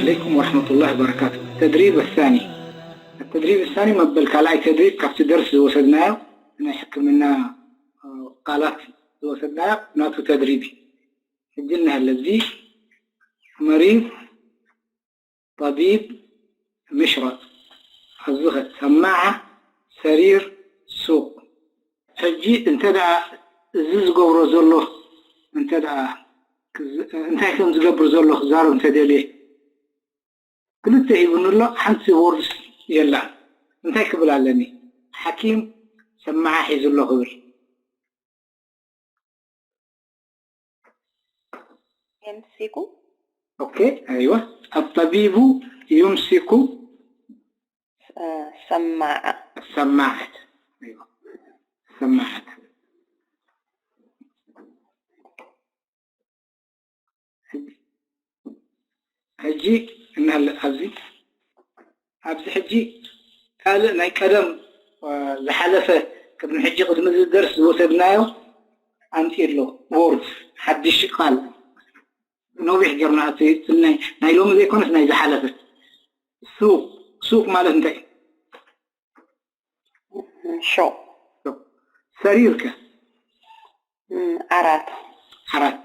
عليكم ورحمة الله وبركاته. التدريب الثاني. التدريب الثاني መበል ካልኣይ ተድሪብ ካብቲ ደርሲ ዝወሰድናዮ ናይ ሕክምና ቃላት ዝወሰድናዮ ናቱ ተድሪብ እዩ። ሕጂ እንሀለ እዚ መሪድ፣ ጠቢብ፣ ምሽረጥ፣ ኣብዚኸ ሰማዓ፣ ሰሪር፣ ሱቕ። ሕጂ እንተ ደኣ እዚ ዝገብሮ ዘሎ እንተ ደኣ እንታይ ከም ዝገብር ዘሎ ክዛረብ እንተደልየ ክልተ ሂቡኒ ኣሎ። ሓንቲ ወርድስ የላን። እንታይ ክብል ኣለኒ? ሓኪም ሰማዓ ሒዙ ኣሎ ክብል። يمسك ኦኬ ኣይዋ። الطبيب يمسك سماعة السماعة. ኣይዋ ሰማዓት። ሕጂ እንሀለ ኣብዚ ኣብዚ ሕጂ ካልእ ናይ ቀደም ዝሓለፈ ቅድሚ ሕጂ ቅድሚ እዚ ደርስ ዝወሰድናዮ ኣምፂኡ ኣሎ። ወርድ ሓድሽ ቃል ነዊሕ ጌርና እቲ ናይ ሎሚ ዘይኮነስ ናይ ዝሓለፈ ሱቅ ሱቅ ማለት እንታይ شو ሰሪር ከ ዓራት ዓራት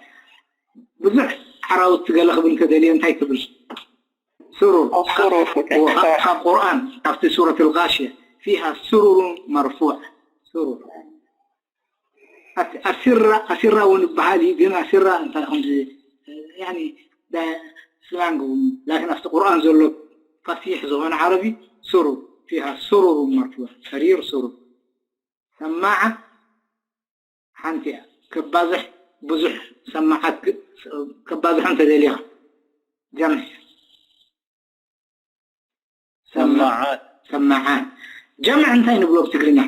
ብዙሕ ዓራውቲ ገለ ክብል እንተደልየ እንታይ ክብል ሱሩር ሱሩር ካብ ቁርኣን ካብቲ ሱረት الغاشية فيها سرر مرفوع سرر ኣሲራ ኣሲራ እውን ይበሃል እዩ ግን ኣሲራ እንታይ ከምዚ ያኒ ስላንግ እውን ላኪን ኣብቲ ቁርኣን ዘሎ ፈሲሕ ዝኾነ ዓረቢ ሱሩር فيها سرر مرفوع ሰሪር ሱሩር ሰማዓ ሓንቲ እያ ከባዝሕ ብዙሕ ሰማዓት ከባዝሖ እንተደሊኻ ጀምዕ ሰማዓት ሰማዓት ጀምዕ እንታይ ንብሎ ብትግርኛ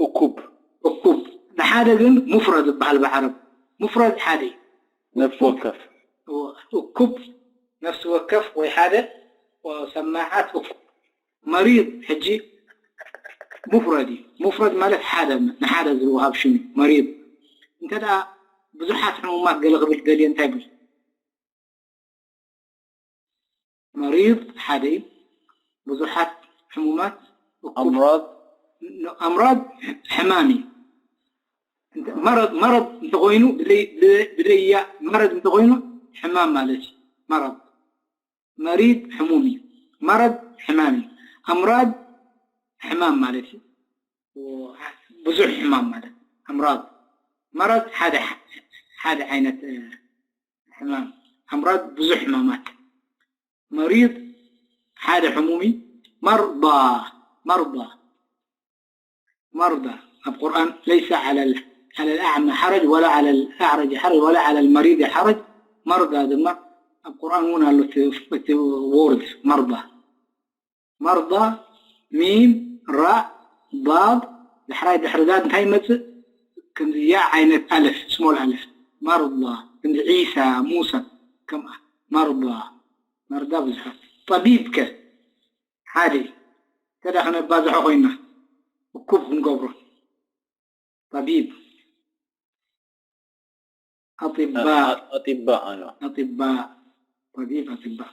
እኩብ እኩብ ንሓደ ግን ሙፍረድ ዝበሃል ብዓረብ ሙፍረድ ሓደ እዩ ነፍሲ ወከፍ እኩብ ነፍሲ ወከፍ ወይ ሓደ ሰማዓት እኩብ መሪድ ሕጂ ሙፍረድ እዩ ሙፍረድ ማለት ሓደ ንሓደ ዝወሃብ ሽም እዩ መሪድ እንተ ደኣ ብዙሓት ሕሙማት ገለ ክብል ደልየ እንታይ ብል መሪድ ሓደ እዩ ብዙሓት ሕሙማት እኩብ ኣምራድ ኣምራድ ሕማም እዩ መረድ መረድ እንተኮይኑ ብደያ መረድ እንተኮይኑ ሕማም ማለት እዩ መረድ መሪድ ሕሙም እዩ መረድ ሕማም እዩ ኣምራድ ሕማም ማለት እዩ ብዙሕ ሕማም ማለት ኣምራድ መረድ ሓደ ሓደ ዓይነት ሕማም ኣምራድ ብዙሕ ሕማማት መሪድ ሓደ ሕሙም እዩ መርዳ መርዳ مرضى القرآن ليس على على الأعمى حرج ولا على الأعرج حرج ولا على المريض حرج مرضى ድማ ኣብ ቁርኣን እውን ኣሎ እቲ ወርድ መርዳ መርዳ ሚም ራ ዳድ ዳሕራይ ድሕሪ ዳድ እንታይ ይመፅእ ከምዚ ያ ዓይነት ኣለፍ ስሞል ኣለፍ መርዳ ከምዚ ዒሳ ሙሳ ከምኣ መርዳ መርዳ ብዙሓት ጠቢብ ከ ሓደ እንተ ደኣ ከነባዝሖ ኮይና እኩብ ክንገብሮ ጠቢብ ኣጢባ ኣጢባእ ኣላ ኣጢባእ ጠቢብ ኣጢባእ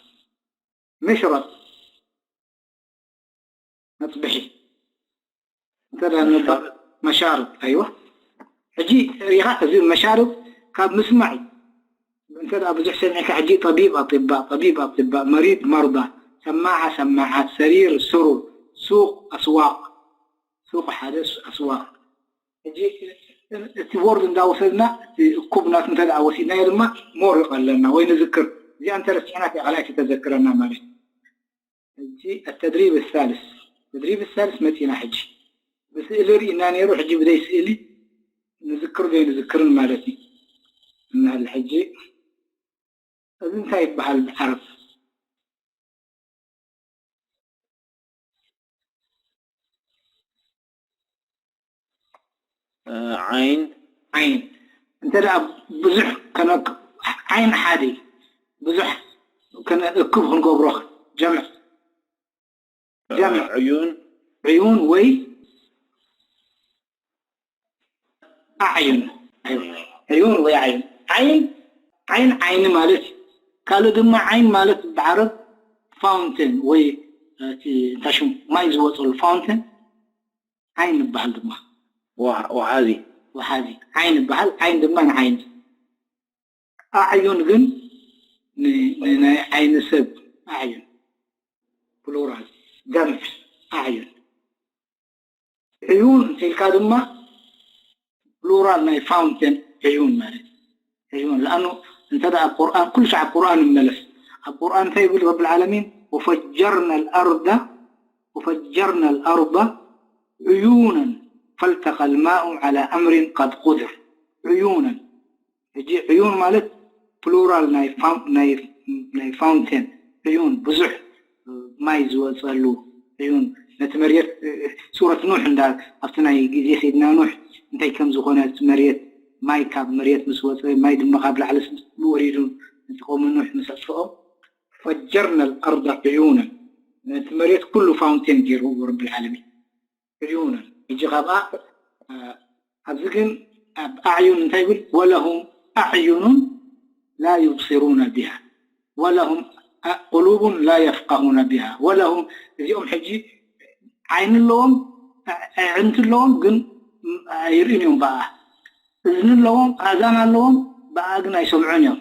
መሽረብ መጥብሒ እንተ ደኣ ነባ መሻርብ ኣይዋ ሕጂ ሪኻ እዚ መሻርብ ካብ ምስማዕ እዩ እንተ ደኣ ብዙሕ ሰሚዕካ ሕጂ ጠቢብ ኣጢባእ ጠቢብ ኣጢባእ መሪድ መርዳ ሰማዓ ሰማዓት ሰሪር ስሩር ሱቅ ኣስዋቅ ሱቅ ሓደ ኣስዋቅ ሕጂ እቲ ቦርድ እንዳወሰድና እቲ እኩብ ናቱ እንተ ደኣ ወሲድናዮ ድማ ሞር ይቐለልና ወይ ንዝክር እዚኣ እንተ ረሲሕና እቲኣ ካልኣይቲ ተዘክረና ማለት እዩ ሕጂ التدريب الثالث ተድሪብ الثالث መፂና ሕጂ ብስእሊ ርኢና ነይሩ ሕጂ ብደይ ስእሊ ንዝክር ዘይንዝክርን ማለት እዩ እናሃለ ሕጂ እዚ እንታይ ይበሃል ብዓረብ ዓይን ዓይን እንተ ደኣ ብዙሕ ከነ ዓይን ሓደ ብዙሕ ከነ እክብ ክንገብሮ ጀምዕ ጀምዕ ዕዩን ዕዩን ወይ ኣዕዩን ዕዩን ወይ ዓይን ዓይን ዓይን ዓይኒ ማለት እዩ ካልእ ድማ ዓይን ማለት ብዓረብ ፋውንቴን ወይ እቲ እንታይ ሽሙ ማይ ዝወፀሉ ፋውንቴን ዓይን ይበሃል ድማ። ወሓዚ ወሓዚ ዓይን ይበሃል። ዓይን ድማ ንዓይኒ። ኣዕዩን ግን ንናይ ዓይኒ ሰብ ኣዕዩን ፕሉራል ጀምዕ ኣዕዩን። ዕዩን እንተኢልካ ድማ ፕሉራል ናይ ፋውንቴን ዕዩን ማለት ዕዩን። ለኣኑ እንተ ኣብ ቁርኣን ኩሉ ሻዕ ኣብ ቁርኣን ይመለስ። ኣብ ቁርኣን እንታይ ይብል ረብል ዓለሚን? ወፈጀርና ልኣርዳ ወፈጀርና ልኣርዳ ዕዩነን ፈልተቀ ልማኡ ዓላ ኣምሪን ቀድ ቁድር። ዕዩነን ሕጂ ዕዩን ማለት ፕሉራል ናይ ፋውንቴን ዕዩን ብዙሕ ማይ ዝወፀሉ ዕዩን ነቲ መሬት ሱረት ኑሕ እንዳ ኣብቲ ናይ ግዜ ሰይድና ኑሕ እንታይ ከም ዝኾነ እቲ መሬት ማይ ካብ መሬት ምስ ወፀ ማይ ድማ ካብ ላዕሊ ወሪዱ ነቲ ቆውሚ ኑሕ ምስ ኣጥፍኦም ፈጀርና ልኣርዳ ዕዩነን ነቲ መሬት ኩሉ ፋውንቴን ገይርዎ ረብል ዓለሚን ዕዩነን ሕጂ ካብኣ ኣብዚ ግን ኣብ ኣዕዩን እንታይ ይብል ወለሁም ኣዕዩኑን ላ ዩብሲሩነ ቢሃ ወለሁም ቁሉቡን ላ የፍቀሁነ ቢሃ ወለሁም እዚኦም ሕጂ ዓይኒ ኣለዎም ኣዕንቲ ኣለዎም ግን ኣይርእን እዮም ብኣ እዝኒ ኣለዎም ኣእዛን ኣለዎም ብኣ ግን ኣይሰምዑን እዮም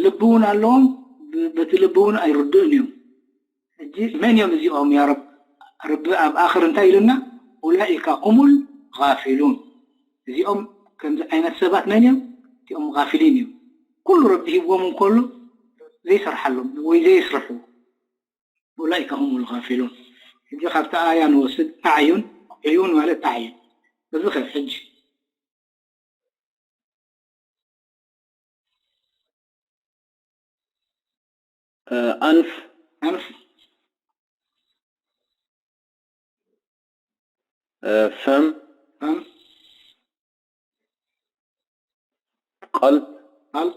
ልቢ እውን ኣለዎም በቲ ልቢ እውን ኣይርድኡን እዮም ሕጂ መን እዮም እዚኦም ያ ረብ ረቢ ኣብ ኣኽር እንታይ ኢሉና ኡላኢከ ሁሙል ጋፊሉን እዚኦም ከምዚ ዓይነት ሰባት መን እዮም እዚኦም ጋፊሊን እዮም ኩሉ ረቢ ሂብዎም እንከሎ ዘይሰርሓሎም ወይ ዘየስርሑ ኡላኢከ ሁሙል ጋፊሉን ሕጂ ካብቲ ኣያ ንወስድ ኣዕዩን ዕዩን ማለት ኣዕዩን እዚ ኸ ሕጂ ኣንፍ ኣንፍ ፈም ፈም ቀልብ ቀልብ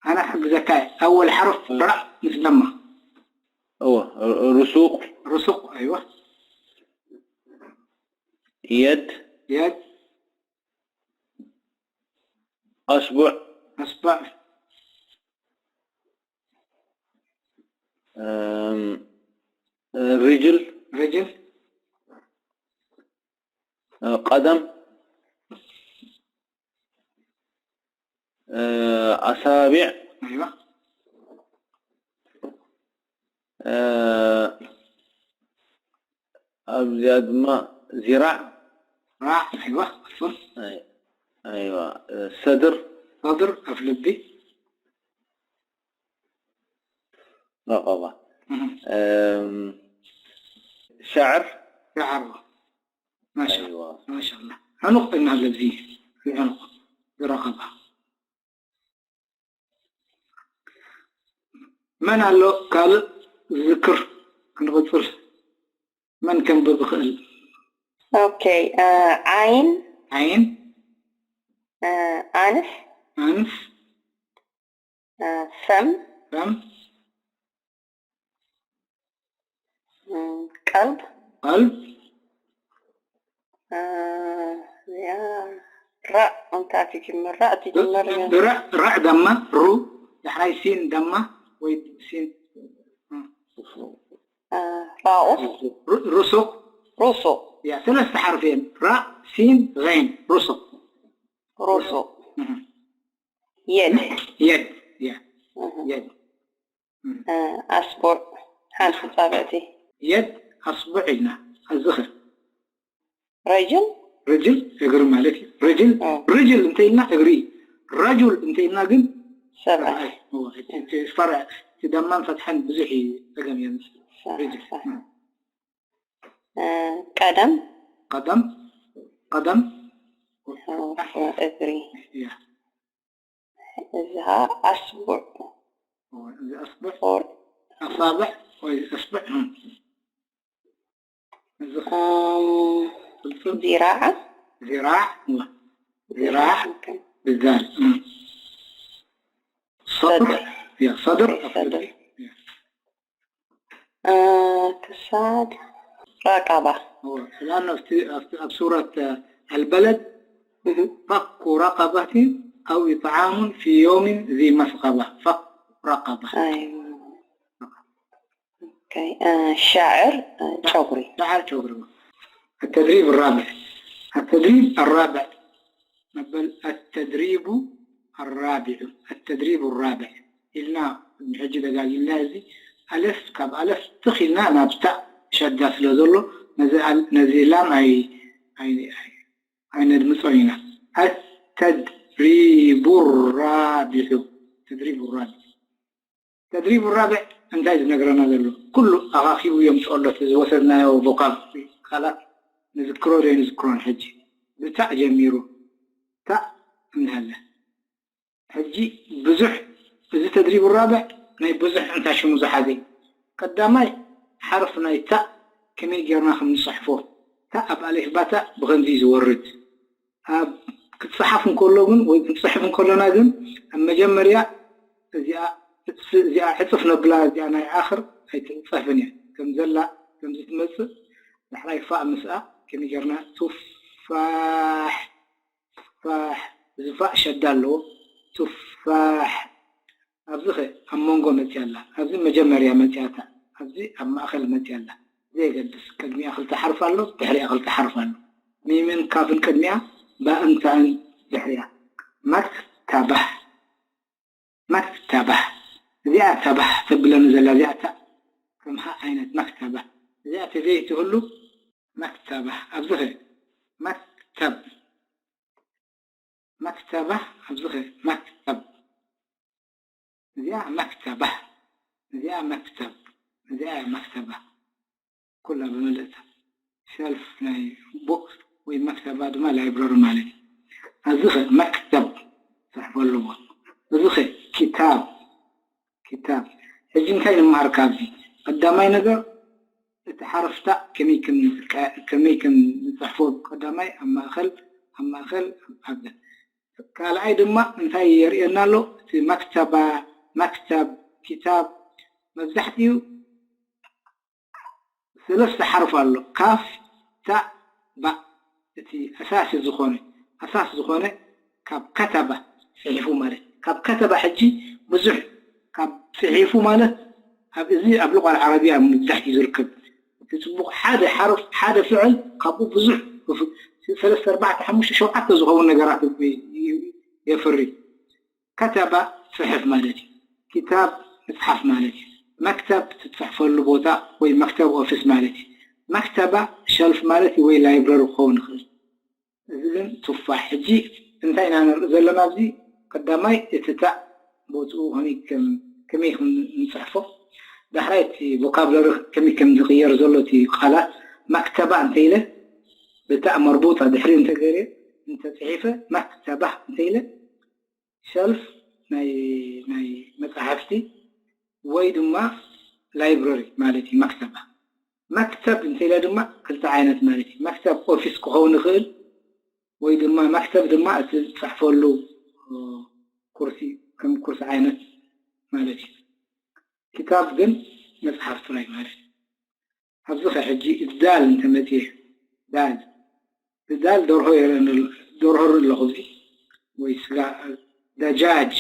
ኣነ ክሕግዘካ እየ ኣወል ሓርፍ ራእ ምስ ደማ እወ ርሱቕ ርሱቕ ኣይወ የድ የድ ኣስቡዕ ኣስባዕ ርጅል ርጅል ቀደም ኣሳቢዕ ኣይዋ ኣብዚኣ ድማ ዚራዕ ራዕ ኣይዋ ኣፉን ኣይዋ ሰድር ሰድር ኣፍ ልቢ ረቐባ ሸዕር ሸዕር ማሻላ ማሻላ ዕኑቕ እናለ እዚ ዕኑቕ ዝረቐባ መን ኣሎ ካልእ ዝዝክር ክንቕፅል መን ከንብብ ይኽእል ኦኬ ዓይን ዓይን ኣንፍ ኣንፍ ፈም ፈም ቀልብ ቀልብ እዚኣ ራእ እንታይ ትጅምር ራእ ትጅምር ራእ ደማ ሩ ዳሕራይ ሲን ደማ ወይ ሲን ራኡስ ሩሱቅ ሩሱቅ ሰለስተ ሓርፊ እየን ራእ ሲን ይን ሩሱቅ ሩሱቅ የድ የድ የድ ኣስቡዕ ሓንቲ ፃብዕቲ የድ ኣስቡዕ ኢልና ኣዝኽር ረጅል ርጅል እግሪ ማለት እዩ ርጅል ርጅል እንተ ኢልና እግሪ ረጁል እንተ ኢልና ግን ሰብኣይ ፈርዕ እቲ ደማን ፈትሐን ብዙሕ እዩ ፀገም የምፅእ ርጅል ቀደም ቀደም ቀደም እግሪ እያ እዚሃ ኣስቡዕ እዚ ኣስቡዕ ኣሳብዕ ወይ ኣስቡዕ እዚ ዚራዓ ዚራዕ ዚራዕ ብዛል ሰድር ያ ሰድር ክሳድ ረቀባ። ኣብቲ ኣብ ሱረት ኣልበለድ ፈኩ ረቀባትን ኣው ኢጥዓሙን ፊ የውሚን ዚ መስቀባ። ፈኩ ረቀባ። ሻዕር ጨጉሪ። ሻዕር ጨጉሪ። التدريب الرابع التدريب الرابع መበል التدريب الرابع التدريب الرابع ኢልና ሕጂ ደጋጊምና እዚ ኣለፍ ካብ ኣለፍ ትኽ ኢልና ናብ ታእ ሸዳ ስለ ዘሎ ነዚ ላም ኣይነድምፆ ኢና። التدريب الرابع ተድሪቡ ራቢ ተድሪቡ ራብዕ እንታይ ዝነግረና ዘሎ? ኩሉ ኣኻኺቡ የምፅኦ ኣሎ። እቲ ዝወሰድናዮ ቮካብ ቃላት ንዝክሮ ዶ ንዝክሮን ሕጂ ብታእ ጀሚሩ ታእ እንሃለ ሕጂ ብዙሕ እዚ ተድሪቡ ራብዕ ናይ ብዙሕ እንታይ ሽሙ ዝሓዘ እዩ። ቀዳማይ ሓርፍ ናይ ታእ ከመይ ጌርና ከም ንፅሕፎ ታእ ኣብ ኣሌፍ ባታ ብኸምዚ እዩ ዝወርድ። ኣብ ክፅሓፍ እንከሎ ግን ወይ ክንፅሕፍ እንከሎና ግን ኣብ መጀመርያ እዚኣ እዚኣ ዕፅፍ ነብላ እዚኣ ናይ ኣኽር ኣይትንፀፍን እያ ከም ዘላ ከምዚ ትመፅእ ዳሕራይ ፋእ ምስኣ ከመይ ጌርና ቱፋሕ ፋሕ እዚ ፋእ ሸዳ ኣለዎ ቱፋሕ ኣብዚ ኸ ኣብ መንጎ መፅያ ኣላ ኣብዚ መጀመርያ መፅያታ ኣብዚ ኣብ ማእኸል መፅያ ኣላ ዘየገድስ ቅድሚኣ ክልተ ሓርፍ ኣሎ ድሕሪኣ ክልተ ሓርፍ ኣሎ ሚምን ካፍን ቅድሚኣ ባእን ታእን ድሕሪኣ መክተባህ መክተባህ እዚኣ ተባህ ተብለኒ ዘላ እዚኣ ታእ ከም ሃ ዓይነት መክተባህ እዚኣ ተዘይትህሉ መክተባህ ኣብዚ ኸ መክተብ መክተባህ ኣብዚ ኸ መክተብ እዚኣ መክተባህ እዚኣ መክተብ እዚኣ መክተባህ ኩላ ብምልእታ ሸልፍ ናይ ቦክ ወይ መክተባ ድማ ላይብረሪ ማለት እዩ። ኣብዚ ኸ መክተብ ፅሕፎ ኣለዎ። እዚ ኸ ኪታብ ኪታብ ሕጂ እንታይ ንመሃር ካብዚ ቀዳማይ ነገር እቲ ሓረፍታ ከመይ ከም ንፅሕፎ ቀዳማይ ኣብ ማእኸል ኣብ ማእኸል ኣብ ካልኣይ ድማ እንታይ የርእየና ኣሎ እቲ መክተባ መክተብ ኪታብ መብዛሕትኡ ሰለስተ ሓርፍ ኣሎ ካፍ ታእ ባእ እቲ ኣሳሲ ዝኾነ ኣሳስ ዝኾነ ካብ ከተባ ፅሒፉ ማለት ካብ ከተባ ሕጂ ብዙሕ ካብ ፅሒፉ ማለት ኣብ እዚ ኣብ ልቋል ዓረብያ መብዛሕትኡ ዝርከብ እቲ ፅቡቕ ሓደ ሓርፍ ሓደ ፍዕል ካብኡ ብዙሕ ሰለስተ ኣርባዕተ ሓሙሽተ ሸውዓተ ዝኸውን ነገራት የፍሪ ከተባ ፅሕፍ ማለት እዩ። ኪታብ ምፅሓፍ ማለት እዩ። መክተብ ትፅሕፈሉ ቦታ ወይ መክተብ ኦፊስ ማለት እዩ። መክተባ ሸልፍ ማለት እዩ ወይ ላይብረሪ ክኸውን ይኽእል። እዚ ግን ቱፋሕ። ሕጂ እንታይ ኢና ንርኢ ዘለና ኣብዚ? ቀዳማይ እቲ ታእ ቦትኡ ከመይ ከም ንፅሕፎ፣ ዳሕራይ እቲ ቮካብለሪ ከመይ ከም ዝቕየር ዘሎ እቲ ቃላት መክተባ እንተኢለ ብታእ መርቡጣ ድሕሪ እንተገይረ እንተፅሒፈ መክተባ እንተኢለ ሸልፍ ናይ ናይ መፃሕፍቲ ወይ ድማ ላይብረሪ ማለት እዩ መክተባ። መክተብ እንተኢለ ድማ ክልተ ዓይነት ማለት እዩ። መክተብ ኦፊስ ክኸውን ይኽእል ወይ ድማ መክተብ ድማ እቲ ዝፅሕፈሉ ኩርሲ ከም ኩርሲ ዓይነት ማለት እዩ። ክታብ ግን መፅሓፍ ጥራይ ማለት እዩ። ኣብዚ ኸ ሕጂ ዳል እንተመፅየ ዳል ብዳል ደርሆ የረኒ ደርሆ ርኢ ኣለኹ እዚ ወይ ስጋ ደጃጅ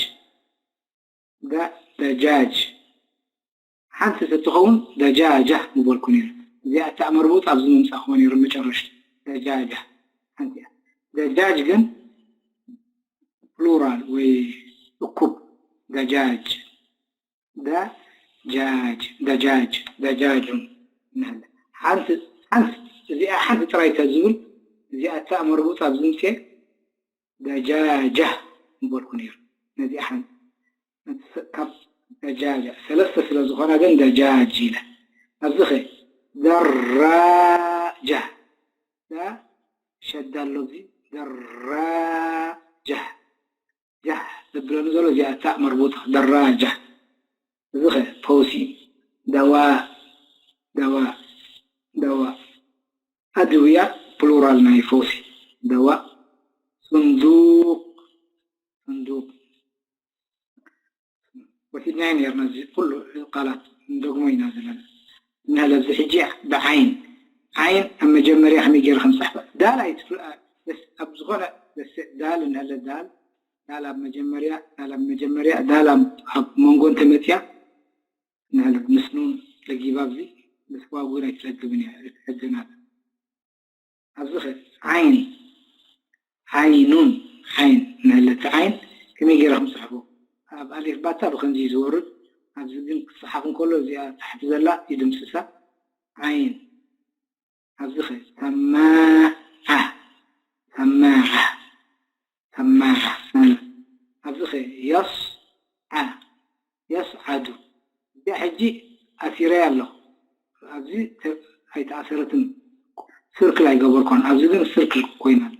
ዳ ደጃጅ ሓንቲ ተትኸውን ደጃጃ ምበልኩ ነይረ። እዚኣ እታ መርቡጥ ኣብዚ ምምፃእክዎ ነይሩ መጨረሽታ ደጃጃ ሓንቲ እያ። ደጃጅ ግን ፕሉራል ወይ እኩብ ደጃጅ ደጃጅ ደጃጅ ደጃጁን ንህለ ሓንቲ ሓንቲ እዚኣ ሓንቲ ጥራይ ተዝብል እዚኣ እታ መርቡጥ ኣብዚ ምፅኤ ደጃጃ ምበልኩ ነይሩ። ነዚኣ ሓንቲ ካብ ደጃጃ ሰለስተ ስለ ዝኾና ግን ደጃጅ ኢለ ኣብዚ ኸ ደራጃ ዳ ሸዳ ኣሎ እዚ ደራጃ ጃህ ዘብለኒ ዘሎ እዚኣ እታ መርቡጣ ደራጃ እዚ ኸ ፈውሲ ደዋ ደዋ ደዋ ኣድውያ ፕሉራል ናይ ፈውሲ ደዋ ሱንዱቅ ሱንዱቅ ወሲድናዮ ነርና እዚ ኩሉ ቃላት ንደግሞ ኢና ዘለና እንሀለ ኣብዚ ሕጂ ብዓይን ዓይን ኣብ መጀመርያ ከመይ ገይረ ከም ዝፅሕፋ ዳል ኣይትፍል ኣብ ዝኾነ ዳል እንሀለ ዳል ዳል ኣብ መጀመርያ ዳል ኣብ መጀመርያ ዳል ኣብ መንጎ እንተመፅያ እንሀለ ምስ ኑን ለጊባ ኣብዚ ምስ ዋው ግን ኣይትለግብን እያ ሕግናት ኣብዚ ኸ ዓይን ዓይኑን ዓይን እንሀለ እቲ ዓይን ከመይ ገይረ ከም ዝፅሕፎ ኣብ ኣሊፍ ባታ ብከምዚ እዩ ዝወርድ ኣብዚ ግን ክፅሓፍ እንከሎ እዚኣ ታሕቲ ዘላ ይድምስሳ ዓይን ኣብዚ ኸ ሰማዓ ሰማዓ ሰማዓ ኣብዚ ኸ የስዓ የስዓዱ እዚኣ ሕጂ ኣሲረያ ኣለኹ ኣብዚ ኣይተኣሰረትን ስርክል ኣይገበርኳን ኣብዚ ግን ስርክል ኮይና ኣላ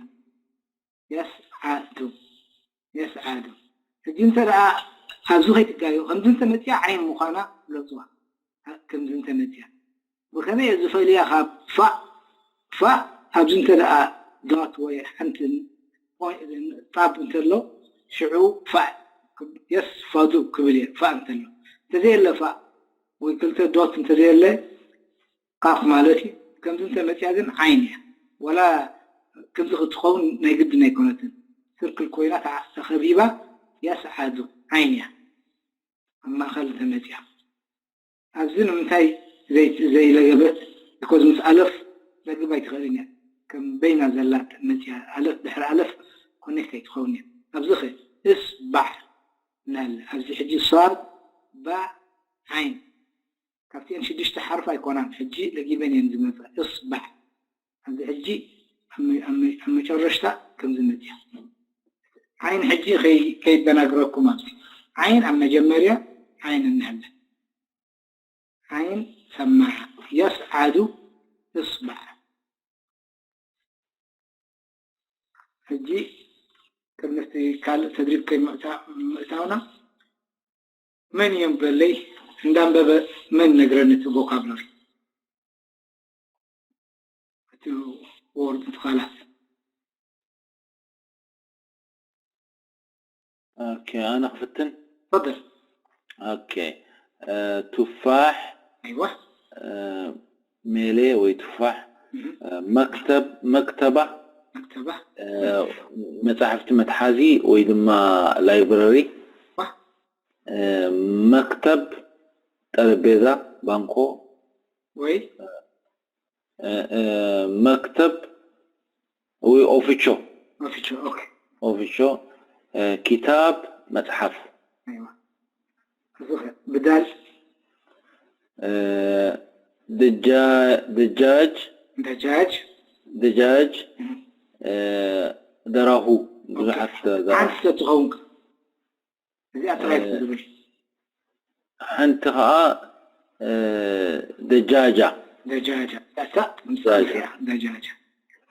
የስዓዱ የስዓዱ ሕጂ እንተ ደኣ ኣብዚ ከይትጋዩ ከምዚ እንተ መፅያ ዓይን ምዃና ፍለጥዋ ከምዚ እንተ መፅያ ብኸመይ እየ ዝፈልያ ካብ ፋእ ፋእ ኣብዚ እንተ ደኣ ዳት ወይ ሓንቲ ጣብ እንተሎ ሽዑ ፋእ የስፋዱ ክብል እየ ፋእ እንተሎ እንተዘየለ ፋእ ወይ ክልተ ዶት እንተዘየለ ቃፍ ማለት እዩ። ከምዚ እንተመፅያ ግን ዓይን እያ። ወላ ከምዚ ክትኸውን ናይ ግድን ኣይኮነትን። ስርክል ኮይና ተኸቢባ የስዓዱ ዓይን እያ ኣብ ማእኸል እንተመፅያ። ኣብዚ ንምንታይ ዘይለገበት? ቢኮዝ ምስ ኣለፍ ለግብ ኣይትኽእልን እያ። ከም በይና ዘላ መፅያ ኣለፍ ድሕሪ ኣለፍ ኮኔክት ኣይትኸውን እያ። ኣብዚ ኸ እስባዕ እናለ ኣብዚ ሕጂ ሷድ ባዕ ዓይን ካብቲአን ሽዱሽተ ሓርፍ ኣይኮናን ሕጂ ለጊበን እየን ዝመፃ እስባዕ ኣብዚ ሕጂ ኣብ መጨረሽታ ከምዚ መፅያ ዓይን ሕጂ ከይደናግረኩም ኣብዚ ዓይን ኣብ መጀመርያ ዓይን እንህለ ዓይን ሰማዓ የስዓዱ እስባዕ ሕጂ ቅድሚ እቲ ካልእ ተድሪብ ከይምእታውና መን እዮም በለይ እንዳንበበ መን ነግረኒ እቲ ቮካብለሪ እቲ ወርድ እቲ ቃላት ኦኬ ኣነ ክፍትን ፈضል ኦኬ ቱፋሕ ኣይዋ ሜሌ ወይ ቱፋሕ መክተብ መክተባ መክተባ መጻሕፍቲ መትሓዚ ወይ ድማ ላይብረሪ መክተብ ጠረጴዛ ባንኮ ወይ መክተብ ወይ ኦፊቾ ኦፊቾ ኦኬ ኦፊቾ ኪታብ መጽሓፍ ኣይዋ እዚ ብዳል ደጃጅ ደጃጅ ደጃጅ ደራሁ ብዙሓት ሓንቲ ትኸውን እዚኣ ጥራይ ትብል ሓንቲ ከዓ ደጃጃ ደጃጃ እታ ምሳሌ እያ ደጃጃ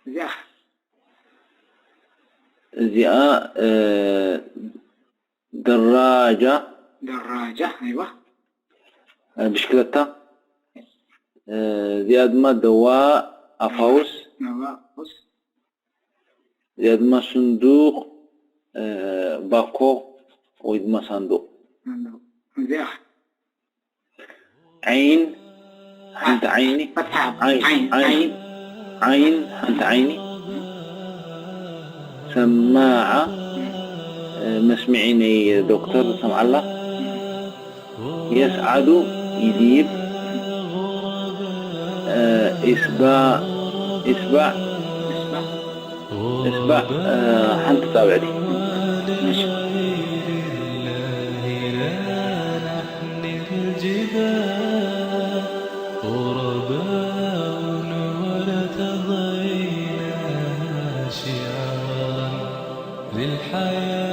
እዚኣ እዚኣ ደራጃ ደራጃ ኣይዋ ብሽክለታ እዚኣ ድማ ደዋ ኣፋውስ ነዋ ቁስ እዚኣ ድማ ስንዱቕ ባኮ ወይ ድማ ሳንዱቕ እዚኣ ዓይን ሓንቲ ዓይኒ መጽሓፍ ዓይን ዓይን ዓይን ዓይን ዓይን ሓንቲ ዓይኒ ሰማዓ መስምዒ ናይ ዶክተር ሰምዓላ የስዓዱ ይድይብ ኢስባዕ ኢስባዕ ኢስባዕ ሓንቲ ጻብዕቲ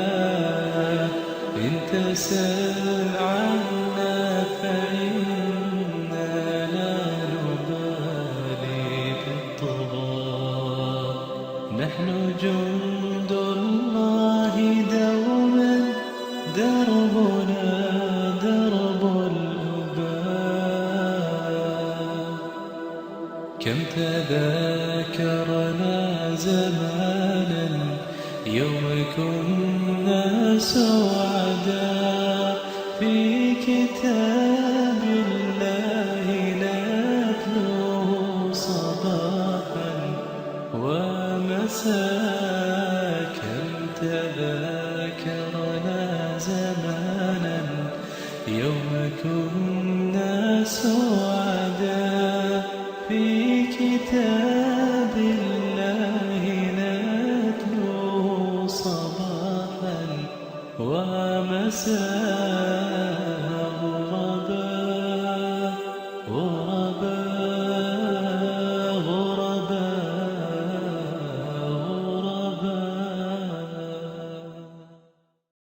للحياة إن تسل عنا فإنا لا نبالي بالطغى نحن جند الله دوما دربنا درب الأباء كم تذاكرنا زمانا يوم كنا سعداء في كتاب الله نتلوه صباحا كنا سعداء في كتاب الله نتلو صباحا ومساء.